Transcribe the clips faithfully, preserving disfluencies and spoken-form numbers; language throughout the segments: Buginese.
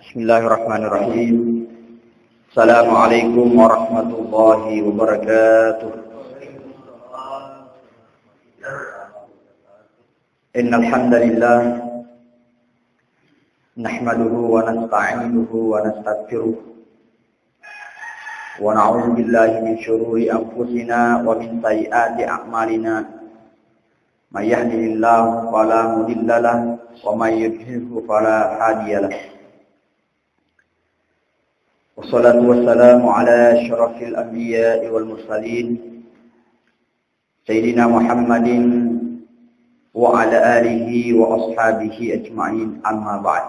بسم الله الرحمن الرحيم. السلام عليكم ورحمة الله وبركاته. إن الحمد لله نحمده ونستعينه ونستغفره، ونعوذ بالله من شرور أنفسنا ومن سيئات أعمالنا. من يهده الله فلا مضل له، ومن يضلله فلا هادي له. والصلاة والسلام على أشرف الأنبياء والمرسلين، سيدنا محمد وعلى آله وأصحابه أجمعين، أما بعد.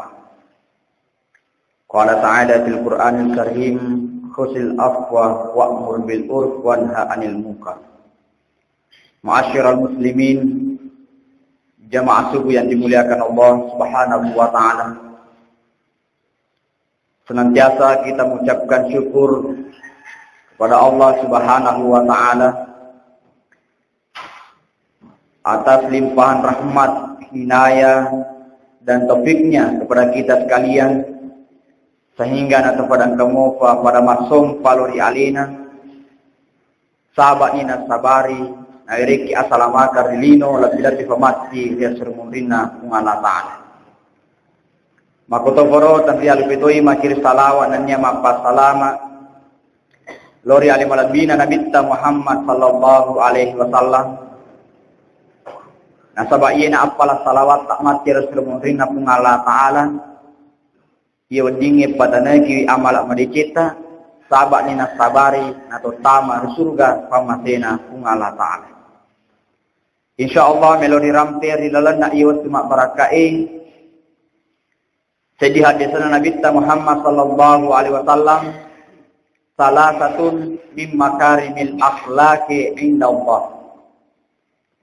قال تعالى في القرآن الكريم: خذ العفو وأمر بالعرف وانه عن المنكر. Ma'asyiral muslimin, jamaah subuh yang dimuliakan Allah Subhanahu wa Ta'ala. Senantiasa kita mengucapkan syukur kepada Allah Subhanahu wa Ta'ala atas limpahan rahmat, inayah, dan taufiknya kepada kita sekalian, sehingga natapadang kamopa pada massompa lao ri alena, saba'ni nasabari, nawerekki asalamakeng ri lino, lebbi-lebbi famatti ri esso ri munrinna Puang Allah Ta'ala. Makkutoparo tenrialupi toi makkiri salawa nennia mappassalama lao ri ale malebbina Nabitta Muhammad sallallahu alaihi wasallam. Nasaba iyena appala salawatta matti ri esso ri munrinna Puang Allah Ta'ala, iya weddingnge patanaikiwi amala madecetta, saba'ni nasabari natottama ri suruga pammasena Puang Allah Ta'ala. Insya Allah melo rirampe ri lalenna iya wettu mabbarakkae seddi hadisana Nabitta Muhammad sallallahu alaihi wasallam, salasatun min makarimil akhlaqi indallah.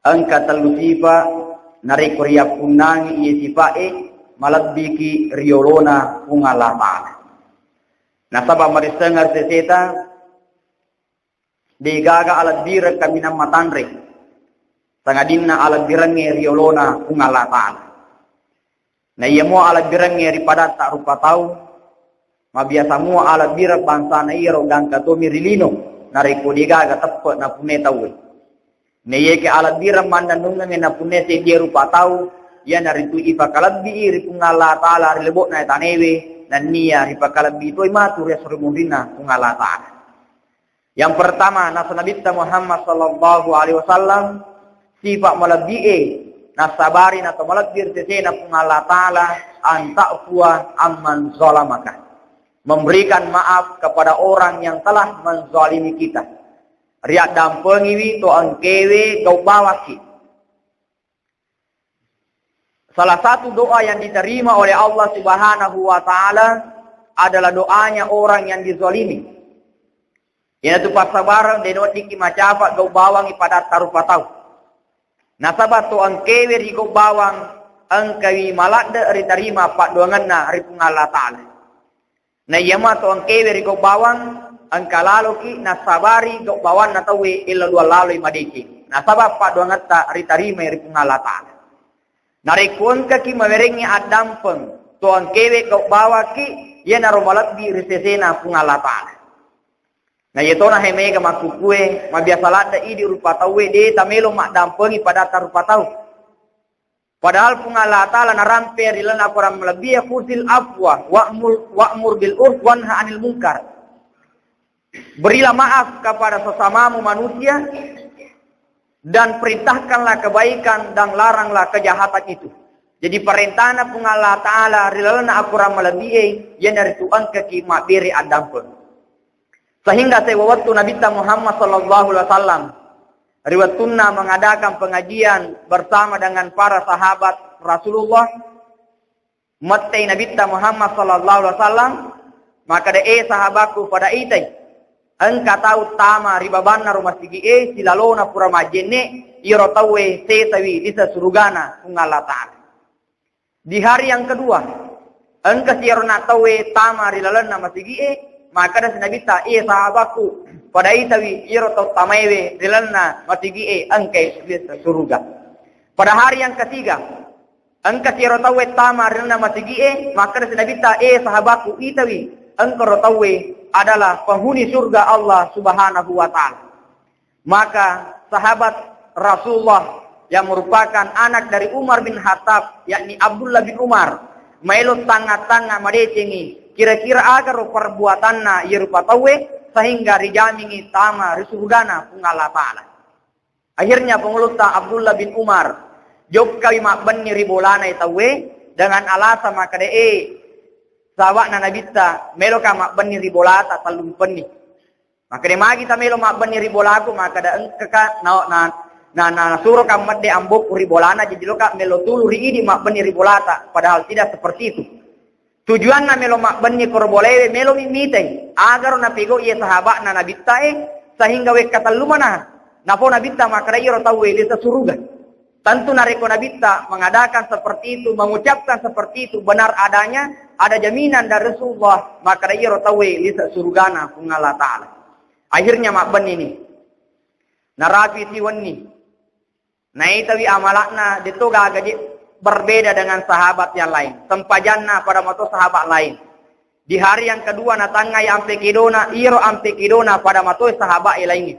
Engka tellu sipa narekko riyappunnangi iye sipa'e, malebbiki riyolona Puang Allah Ta'ala. Nasaba marissengeng ri seseta, degaga alebbireng kaminang matanre, sangadinna alebbirengnge riyolona Puang Allah Ta'ala. Na iyamo alebbirengnge ri padatta rupa tau, mabiasa mua alebbireng bangsana iyaro gangka tomi ri lino, narekko degaga teppe napunnai tauwe. Na iyeke alebbireng mannennungengnge napunnai seddie rupa tau, iyanaritu ipakalebbii ri Puang Allah Ta'ala ri lebo'na tanewe, nenniya ripakalebbi toi matu ri esso ri munrinna Puang Allah Ta'ala. Yang pertama, nasa Nabitta Muhammad sallallahu alaihi wasallam, sifa malebbi'e nassabari nato malebbi ri sesena Puang Allah Ta'ala, an ta'fua amman zalamaka. Memberikan maaf kepada orang yang telah menzalimi kita. Riaddampengiwi to engkewe gau bawakki. Salah satu doa yang diterima oleh Allah Subhanahu wa Ta'ala adalah doanya orang yang dizalimi. Iyanatu passabareng de' naweddikki macafa gau bawangngi padatta rupa tau. Nasaba to engkewe ri gau bawang engkawi maladde' ritarima paddoangenna ri Puang Allah Ta'ala. Na iya mato engkewe ri gau bawang, engka laloki nassabari gau bawanna tauwe elo dua laloi madeceng. Nasaba paddoangetta ritarimai ri Puang Allah Ta'ala. Narekko engkaki mawerengngi addampeng to engkewe gau bawakki, iyanaro malebbi ri sesena Puang Allah Ta'ala. Na iyatona he mega makkukue, mabiasa ladde' idi rupa tauwe de' tamelo maddampengi padatta rupa tau. Padahal Puang Allah Ta'ala narampe ri lalenna Al-Quran malebbi'e, "Khudhil afwa wa'mur, wa'mur bil urf wanha 'anil munkar." Berilah maaf kepada sesamamu manusia dan perintahkanlah kebaikan dan laranglah kejahatan itu. Jadi perintahna Puang Allah Ta'ala ri lalenna Al-Quran malebbi'e, iyanaritu engkaki mabbere addampeng. Sehingga sewwa wettu Nabitta Muhammad sallallahu alaihi wasallam ri wettunna mengadakan pengajian bersama dengan para sahabat Rasulullah, mettei Nabitta Muhammad sallallahu alaihi wasallam, makkeda, "Eh sahabatku, pada itai, engka tau tama ri babanna ro masigi'e, silalona pura majjenne, iyaro tauwe setawi lise surugana Puang Allah Ta'ala." Di hari yang kedua, engka siyaro na tauwe tama ri lalenna masigi'e, makkeda si Nabitta, "Iya sahabatku, pada itawi iyaro tau tamaewe ri lalenna masigi'e engkai lise suruga." Pada hari yang ketiga, Engka siro tauwe tama ri lalenna masigi'e, makkedasi Nabitta, "Eh, sahabatku, itawi, engkaro tauwe adalah penghuni surga Allah Subhanahu wa Ta'ala." Maka sahabat Rasulullah yang merupakan anak dari Umar bin Khattab, yakni Abdullah bin Umar, maelo tangnga-tangnga madecengi, kira-kira agaro perbuatanna iya rupa tauwe sehingga rijamingi tama ri surgana Puang Allah Ta'ala. Akhirnya pengulutta Abdullah bin Umar jokkawi mabbenni ri bolana tauwe dengan alasan makkeda, "Eh, sahabatna Nabitta, meloka mabbenni ri bolata tellumpenni." Makkeda, "Magi tamelo mabbenni ri bolaku?" Makkeda, "Engkaka na, na, na, na, nasuroka medde ambokku ri bolana, jadi loka melo tulu ri idi mabbenni ri bolata." Padahal tidak seperti itu. Tujuanna melo mabbenni koro bolewe, melo mi mitai agaro napegau iye sahabatna Nabitta e, sehingga wekka tellumana. Napo Nabitta makkeda, "Iyaro tauwe lise suruga." Tentu narekko Nabitta mengadakan seperti itu, mengucapkan seperti itu, benar adanya, ada jaminan dari Rasulullah, makkeda iyaro tauwe lise surugana Puang Allah Ta'ala. Akhirnya mabbennini. Narapi siwenni. Naitawi amalakna, deto gaga je berbeda dengan sahabat yang lain. Sempajanna pada mato sahabat lain. Di hari yang kedua natangngai ampe kedona, iyaro ampe kedona pada matoi sahabat lainnya.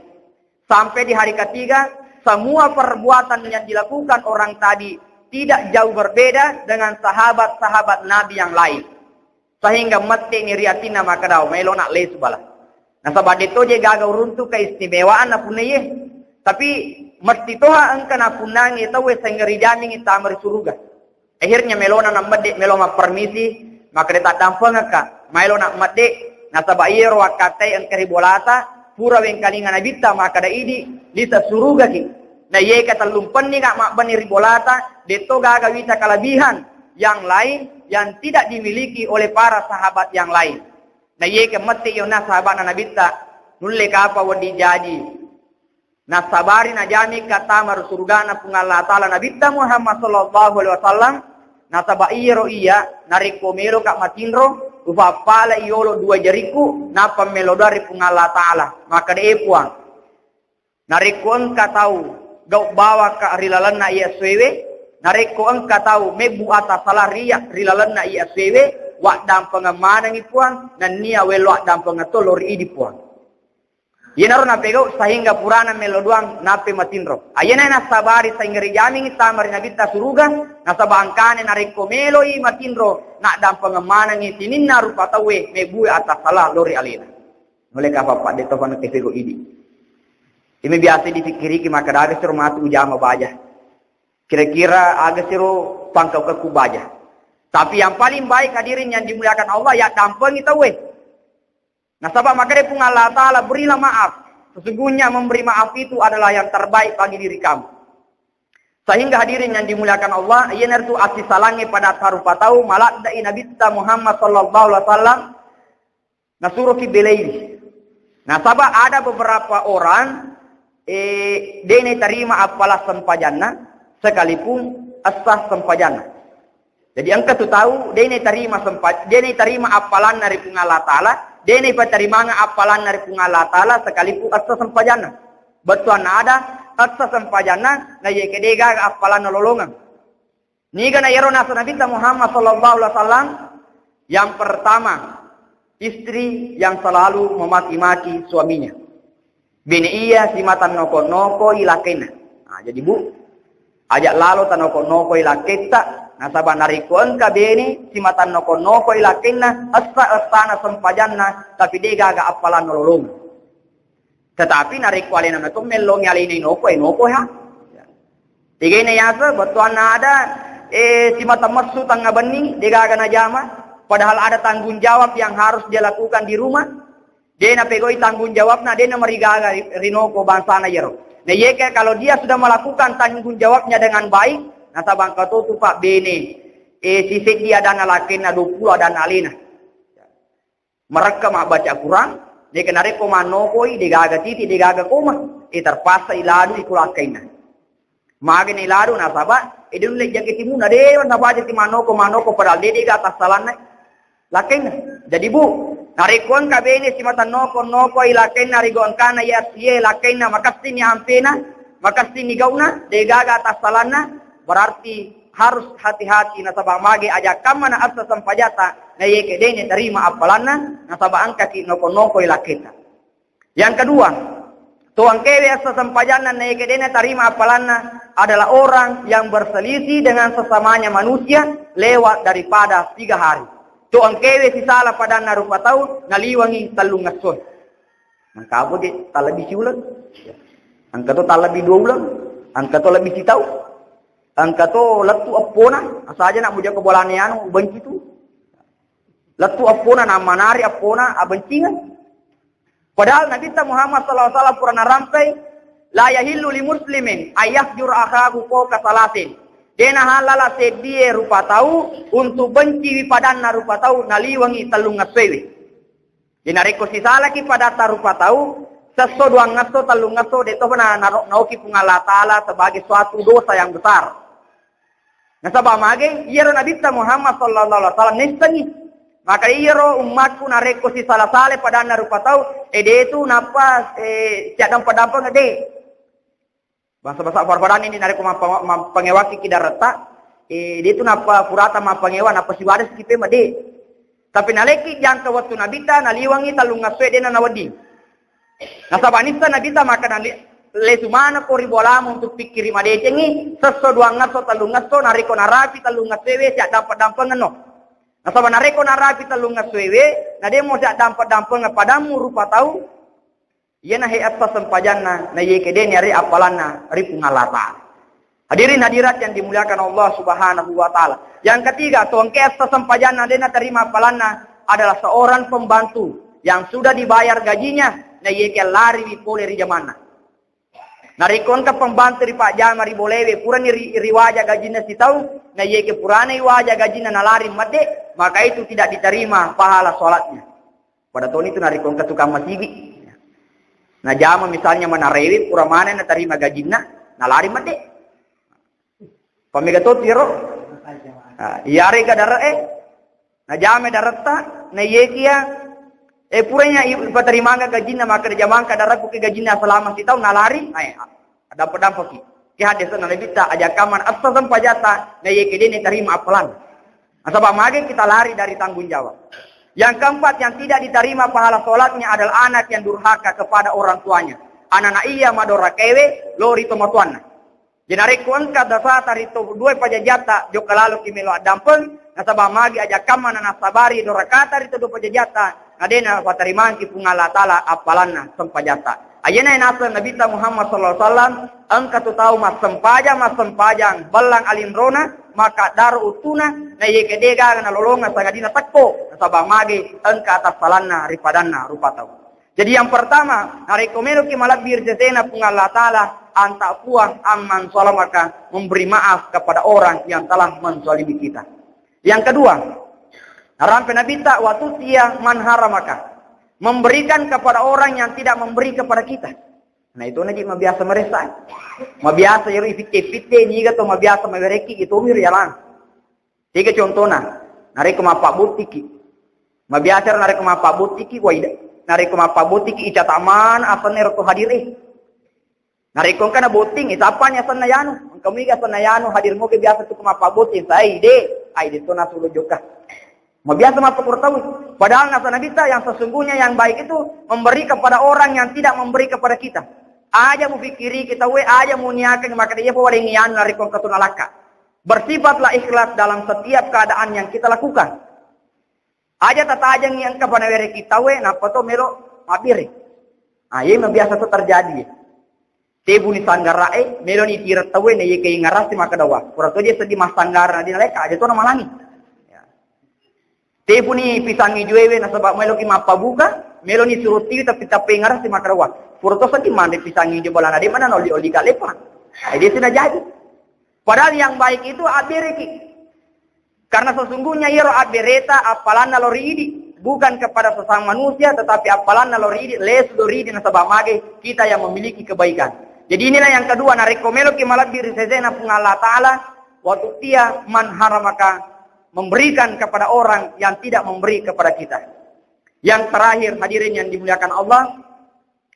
Sampai di hari ketiga, semua perbuatan yang dilakukan orang tadi tidak jauh berbeda dengan sahabat-sahabat Nabi yang lain. Sehingga metteni ri atinna makkeda, "Maelona lesu bala." Nasaba deto je gaga uruntu keistimewaan napunnaiye. Tapi mesti toha engka napunnangi tauwe sehingga rijamingi tama ri suruga. Akhirnya melona nammedde, melo mappermisi, makkeda, "Taddampengekka, maelo nammedde, nasaba iyaro wakkattai engka ri bolata, pura wengkalinga Nabitta makkeda idi, lise surugaki. Na iyeka tellumpenni ka mabbenni ri bolata, detto gaga wita kelebihan yang lain yang tidak dimiliki oleh para sahabat yang lain." Na iyeka mette yona sahabatna Nabitta, nulle kapa wedding jaji. Nasabari najami ka tama ri surgana Puang Allah Ta'ala Nabitta Muhammad sallallahu alaihi wasallam, nasaba iyaro iya narekko meloka matinro, ufappala iyolo dua jariku, nappa melo doa ri Puang Allah Ta'ala. Makkeda, "Eh Puang, narekko engka tau gau bawaka ri lalenna iya essoewe, narekko engka tau mebbu atasala ri iya ri lalenna iya essoewe, waddampengeng manengi Puang, nennia wello addampengeng to lo ri idi Puang." Iyanaro napegau sehingga purana melo doang nappe matinro. Ayana nasabari sehingga rijamingi tama ri Nabitta suruga, nasaba angkane narekko meloi matinro, naddampengeng manengi sininna rupa tauwe mebbue atasala lo ri alena. Nulle kapa padde tofa na kepego idi. Imi biasa dipikkiriki makkeda aga siro matu ujama baja. Kira-kira aga siro pangkaukekku baja. Tapi yang paling baik hadirin yang dimuliakan Allah, ya dampengi tauwe. Nasaba makkeda Puang Allah Ta'ala, "Berilah maaf. Sesungguhnya memberi maaf itu adalah yang terbaik bagi diri kamu." Sehingga hadirin yang dimuliakan Allah, iyanaritu assisalangnge pada tarupa tau maladde'i Nabitta Muhammad sallallahu alaihi wasallam nasuroki belaiwi. Nasaba ada beberapa orang, eh, de' natarima appala sempajanna sekalipun essa sempajanna. Jadi engka tu tau de' natarima sempa-, de' natarima appalanna ri Puang Allah Ta'ala, de' naipatarimanga appalanna ri Puang Allah Ta'ala sekalipun essa sempajanna. Bettuanna ada essa sempajanna, na iyakiya de' gaga appalanna lolongeng. Niga na iyaro naseng Nabitta Muhammad sallallahu alaihi wasallam? Yang pertama, istri yang selalu memaki-maki suaminya. Bene iya simata noko-nokoi lakkainna. Nah, jadi Bu, aja lalo tanoko-nokoi lakketta, nasaba narekko engka bene simata noko-nokoi lakkainna, essa-essana sempajanna, tapi de' gaga appalanna lolongeng. Tetapi narekko alena meto mellongi alena inoko, inoko ha. Tegaina yaseng, bettuanna ada, eh, simata messu tengnga benni, de' gaga najama, padahal ada tanggung jawab yang harus dia lakukan di rumah. De' napegoi tanggung jawabna, de' namarigaga ri-, rinoko bangsana iyaro. Nah, iya ke, kalau dia sudah melakukan tanggung jawabnya dengan baik, nasaba engka to tu pabbene, eh, siseddi adanna lakkainna, duappulo adanna alena. Marekka mabbaca Quran, neka narekko mannokoi, de' gaga titi, de' gaga koma, eh, terpaksa iladu iko lakkainna. Magani iladu nasaba, eh, de' nulle jangke timuna, de' nabaca ti mannoko, mannoko, padahal de', de' gaga tassalanna lakkainna. Jadi Bu, narekko engka bene simata noko-nokoi lakkainna ri gau engkana iya, iye lakkainna makessini ampena, makessini gauna, de' gaga tassalanna, berarti harus hati-hati nasaba mage aja kammana assa sempajatta, na yeke dene tarima appalanna, nasaba engkaki noko-nokoi lakketa. Yang kedua, to engkewe assa sempajanna na yeke dene tarima appalanna adalah orang yang berselisih dengan sesamanya manusia lewat daripada tiga hari. To engkewe sisala padanna rupa tau naliwangi tellung esso. Engka apa de talebbi siuleng? Engka to talebbi dua uleng? Engka to lebbi sitau? Engka to lettu eppona? Asaja nak mujako bolane anu benci tu. Lettu eppona na manari eppona abencingeng. Padahal Nabitta Muhammad sallallahu alaihi wasallam pura narampai, "La yahillu li muslimin ayyahjur akhahu fawqa salasin." Dena halala seddie rupa tau untuk benciwi padanna rupa tau naliwangi tellung essoewe. Jadi narekko sisalaki padatta rupa tau, sesso, duang esso, tellung esso, de topa na, na, naoki Puang Allah Ta'ala sebagai suatu dosa yang besar. Nasaba mage, iyaro Nabitta Muhammad sallallahu alaihi wasallam nessengi. Maka iyaro ummatku narekko sisala-sala padanna rupa tau, e de tu nappa, e, siaddampa-dampeng de. Bangsa-bangsa pada-pada ini narekko mappa-, mappangewaki ki daretta, e de tu nappa purata mappangewa, nappa siwada sikipe made. Tapi naleki jangka wettu Nabitta, naliwangi tellung essoe dena nawedding. Nasaba nissa Nabitta makkeda, "Lesu manekko ri bolamu untuk pikkiri madecengi, sesso, duang esso, tellung esso, narekko narapi tellung essoewe, siaddampe-dampengenno." Nasaba narekko narapi tellung essoewe, na demo siaddampe-dampengeng padammu rupa tau, iyana he assa sempajanna, na yeke deni are appalanna ri Puang Allah Ta'ala. Hadirin hadirat yang dimuliakan Allah Subhanahu wa Ta'ala. Yang ketiga, to engke assa sempajanna dena terima appalanna adalah seorang pembantu yang sudah dibayar gajinya, na yeke lari wi pole ri jamanna. Narekko engka pembantu ripajjama ri bolewe, purani ri, riwaja gajinna sitaung, na yeke purana iwaja gajinna nalari medde, maka itu tidak diterima pahala sholatnya. Pada toni tu narekko engka tukang masigi. Najama misalnya manarewe, pura maneng natarima gajinna, nalari medde. Pamega to tiro? Ah, iyarega dare'e, najama daretta, na iyekia, e puranya i-, ipaterimangka gajinna, maka jamangka dareku ke gajinna selama sitaung, nalari, ae, dampeng-dampengki. Ki hadis na Nabitta, aja kaman assa sempajatta, na yeke dene tarima appalan. Nasaba mage kita lari dari tanggung jawab. Yang keempat, yang tidak diterima pahala sholatnya adalah anak yang durhaka kepada orang tuanya. Anak-anak iya madorakaewe, lo ri tomatuanna. Jadi narekko engka dasata ri to dua pajajatta, jokka lalo ki melo addampeng, nasaba magi aja kamma na nasabari dorakata ri to dua pajajatta, na de napaterimangki Puang Allah Ta'ala appalanna sempajatta. Ayena naseng Nabitta Muhammad sallallahu alaihi wasallam, engka tu tau massempajang, massempajang, bellang alinrona, maka daro uttuna, na yeke de gaga nalolongeng sangadina tekko, nasaba magi engka tassalanna ri padanna rupa tau. Jadi yang pertama, narekko meloki malebbi ri sesena Puang Allah Ta'ala, anta Puang amman salamaka, memberi maaf kepada orang yang telah menzalimi kita. Yang kedua, narampe Nabitta, wa tu'tiya man haramaka, memberikan kepada orang yang tidak memberi kepada kita. Nah, itu naji mabiasa meresa. Mabiasa yero ifitte-fitte, niga to mabiasa mawereki, itu mir yalang. Tega contona, narekko mappabbuttiki. Mabiasa ro narekko mappabbuttiki, wai da-, narekko mappabbuttiki, icata mana asenna ero to hadir e. Narekko engka nabotting, eh, sapani asenna yanu. Engka muiga asenna yanu, hadir moga biasa tu ko mappabotting, sai de, ai de to nasulu jokka. Mabiasa mappakura tau. Padahal nasa Nabitta yang sesungguhnya yang baik itu memberi kepada orang yang tidak memberi kepada kita. Aja mupikkiri kita we, aja muniakan maka dia pawalengi yanu narekko engka tu nalakka. Bersifat ikhlas dalam setiap keadaan yang kita lakukan. Aja tatajengi engka panawereki tauwe, nappa to melo mabbiri. Ah, iye mabiasa to terjadi. Tebuni sanggarae, meloni tira tauwe, na iye ke ingarasi makkeda wa. Pura to dia seddi massanggara, na dinaleka, aja to namalangi. Ya. Tebuni pisang ijoewe, nasaba meloki mappabuka, meloni suruh tiwi, tapi tappe ingarasi makkeda wa. Pura to seddi manre pisang ijo balana de mana noli-oli kalepa. Ai dia sina jadi. Padahal yang baik itu abbiriki. Karena sesungguhnya iyaro abbereta appalanna lao ri idi, bukan kepada sesama manusia, tetapi appalanna lao ri idi, lesu lao ri idi nasaba mage kita yang memiliki kebaikan. Jadi inilah yang kedua, narekko meloki malebbi ri sesena Puang Allah Ta'ala, wa tu'tiya man haramaka, memberikan kepada orang yang tidak memberi kepada kita. Yang terakhir, hadirin yang dimuliakan Allah,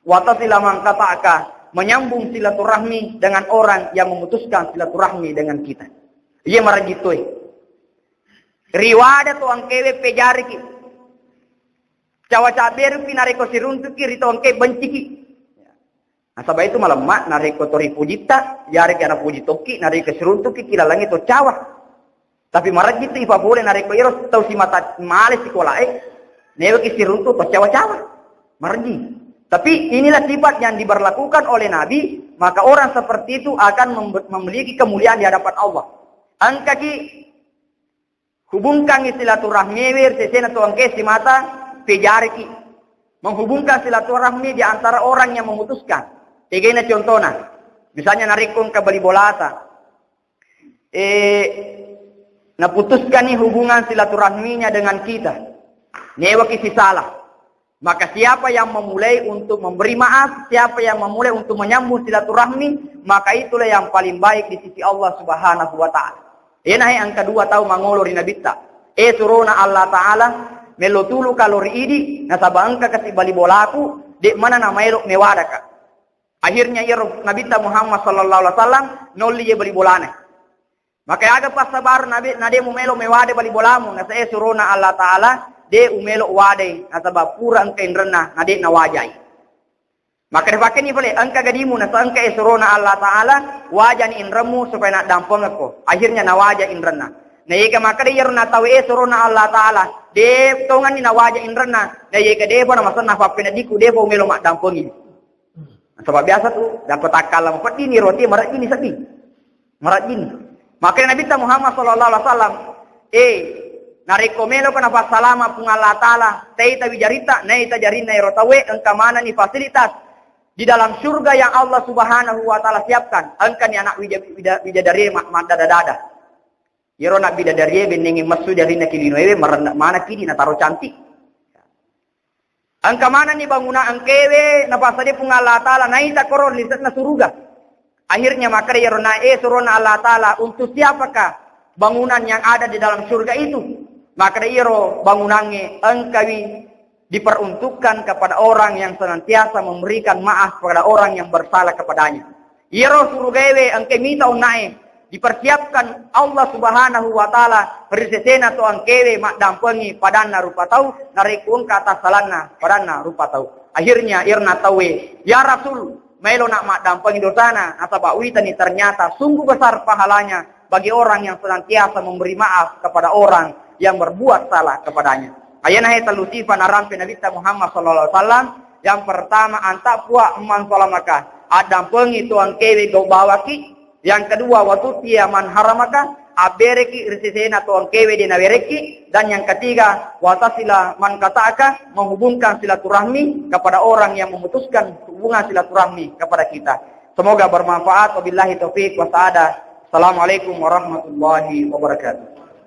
wa tasila man qata'aka, menyambung silaturahmi dengan orang yang memutuskan silaturahmi dengan kita. Iya marajji toi. Riwada to angkewe pejariki. Cawa-cawa berupi narekko siruntuki ri to angke benciki. Nasaba itu malemma narekko to ripujitta, yareki ana puji tokki, narekko siruntuki kilalangi to cawa. Tapi marajji tu ipapole narekko iro tau simata male sikolae, neweki siruntu to cawa-cawa. Marajji. Tapi inilah sifat yang diberlakukan oleh Nabi, maka orang seperti itu akan mem- memiliki kemuliaan di hadapan Allah. Engkaki hubungkangi silaturahmi ri sesena to angke simata pejariki. Menghubungkan silaturahmi di antara orang yang memutuskan. Tegena contohna. Misalnya narekko engka bali bolata. Eh, naputuskanni hubungan silaturahminya dengan kita. Newaki sisala. Maka siapa yang memulai untuk memberi maaf, siapa yang memulai untuk menyambung silaturahmi, maka itulah yang paling baik di sisi Allah Subhanahu wa Ta'ala. Ena he engka dua tau mangolo ri Nabitta. Eh, surona Allah Ta'ala, melo tulu kalo ri idi, nasaba engka kasi bali bolaku, de mana namaelo mewadaka. Akhirnya iyaro Nabitta Muhammad sallallahu alaihi wasallam nolli ye bali bolana. Maka aga passabaru Nabi, na de mumelo mewade bali bolamu, nasae surona Allah Ta'ala, de umelo wadai, nasaba pura engka inrenna, na de nawajai. Maka dipakeni pale, engka gadimu, nasa engka e surona Allah Ta'ala, wajani inremmu supaya naddampengekko. Akhirnya nawaja inrenna. Na yeka makkeda iyaro natau e surona Allah Ta'ala, de tonganni nawaja inrenna, na yeka depa namasenna pappenediku, depa umelo maddampengi. Nasaba biasa tu, dakko takkalla mapeddini roti, marajjini seddi. Marajjini. Makanya Nabi Muhammad sallallahu alaihi wasallam, eh, narekko meloka napassalama Puang Allah Ta'ala, taita wijarita, naita jarinna ero tauwe, engka manani fasilitas di dalam surga yang Allah Subhanahu wa Ta'ala siapkan. Engkani anak wija-, wija-, wijadarie ma-, maddada-dada. Iyaro anak bidadarie bennengnge messu jarinna ki linoewe, marenna manaki di nataro cantik. Engka manenni bangunang engkewe napassadie Puang Allah Ta'ala, naita koro lise'na suruga. Akhirnya makkeda iyaro na, eh, surona Allah Ta'ala, untuk siapakah bangunan yang ada di dalam surga itu? Makkeda iyaro bangunangnge engkawi diperuntukkan kepada orang yang senantiasa memberikan maaf kepada orang yang bersalah kepadanya. Iyaro surugaewe engke mita onnae dipersiapkan Allah Subhanahu wa Ta'ala ri sesena to engkewe maddampengi padanna rupa tau, narekko engka tassalanna padanna rupa tau. Akhirnya irna tauwe, "Ya Rasul, maelo nak maddampengi dosana, nasaba uitani ternyata sungguh besar pahalanya bagi orang yang senantiasa memberi maaf kepada orang yang berbuat salah kepadanya." Ayana he tellu sifa narampe Nabitta Muhammad sallallahu alaihi wasallam. Yang pertama, anta pua man salamaka, addampengi to engkewe gau bawaki. Yang kedua, watutia man haramaka, abbereki ri sesena to engkewe de nawerekki. Dan yang ketiga, watasila man kata'aka, menghubungkan silaturahmi kepada orang yang memutuskan hubungan silaturahmi kepada kita. Semoga bermanfaat. Wabillahi taufiq wa sa'adah. Assalamualaikum warahmatullahi wabarakatuh.